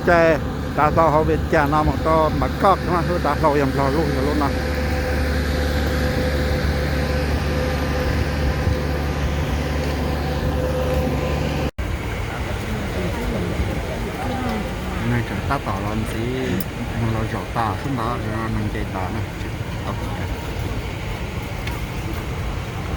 Caij dav hlau hauv Vias Cas no mus rau Npam Koj no, lub dav hlau yog Nplog lub, yog lub no. Neeg tseem tab tom los ntxiv, neeg los zaum tas xwb ntag, neeg nce tas na. Tau kiag.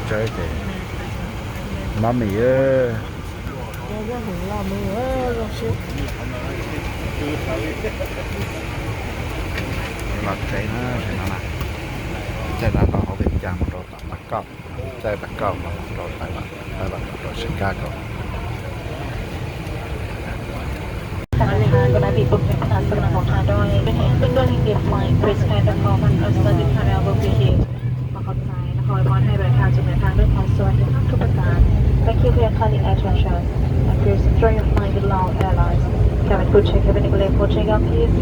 Tsaib ces mab mis. Los tsev na, tsev no na. Caij dav hlau hauv Vias Cas mus rau tom Npam Koj, caij Npam Koj mas rau Taiv Vam, Taiv Vam rau Chicago. Seven hundred, I be booked in Plaza Namo Tadoi. When you enter the flight, please stand up for one person, the camera will be here. ขอบใจ นครพรให้เดินทางสู่ปลายทางด้วยความสวัสดีทุกประการ Thank you for your kind attention and please enjoy your flight with Lao Airlines. Cabin crew check, cabin clear for check out, please.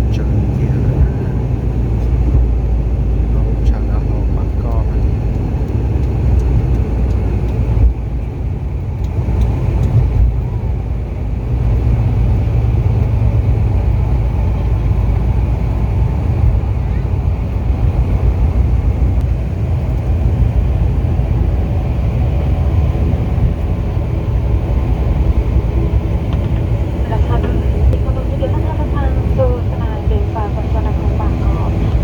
Tsawv tiag, hauv tshav dav hlau mas koj.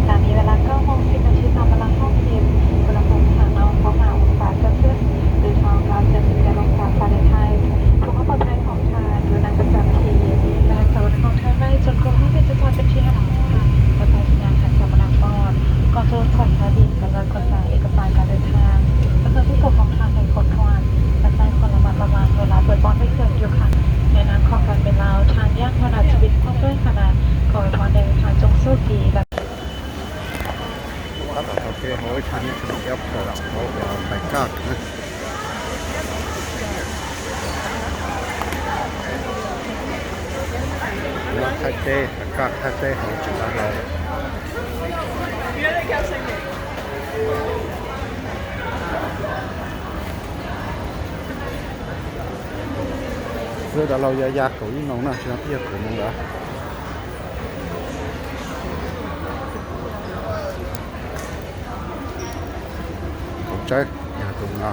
สถานีเวลาเก้าโมงสิบนาทีตามเวลาท้องถิ่น อุณหภูมิทางน้ำพบหาองศาเซลเซียส หรือทองคำเจ็ดสิบเจ็ดองศาฟาเรนไฮต์ เพื่อความปลอดภัยของท่าน ดูหนังประจำที่ และสำหรับของท่านไม่จนกว่าห้องที่จะทำเป็นที่ห้ามห้าม และไปสัญญาณการจับเวลาปลอด ก่อนจะลงจากสถานีกำลังค้นหาเอกสารการเดินทาง และเครื่องที่เกี่ยวของท่านให้ครบถ้วน และสร้างความระมัดระวังเวลาเปิดบอลไม่เกินอยู่ค่ะ ในนามของการบินลาว ทางย่างพนาชีวิตพร้อมด้วยคณะ ขออวยพรในเดินทางจงโชคดี และ Tab tom taug kev hauv ib tug nyob rau airport hauv Bangkok na. Nyob Thaib teb, Bangkok Thaib teb hauv tseem tab hlau. Lub dav hlau ya ya kaum ib moos no, tsis no twb yog kaum moos lawm. Kaum tsawb yog tus no.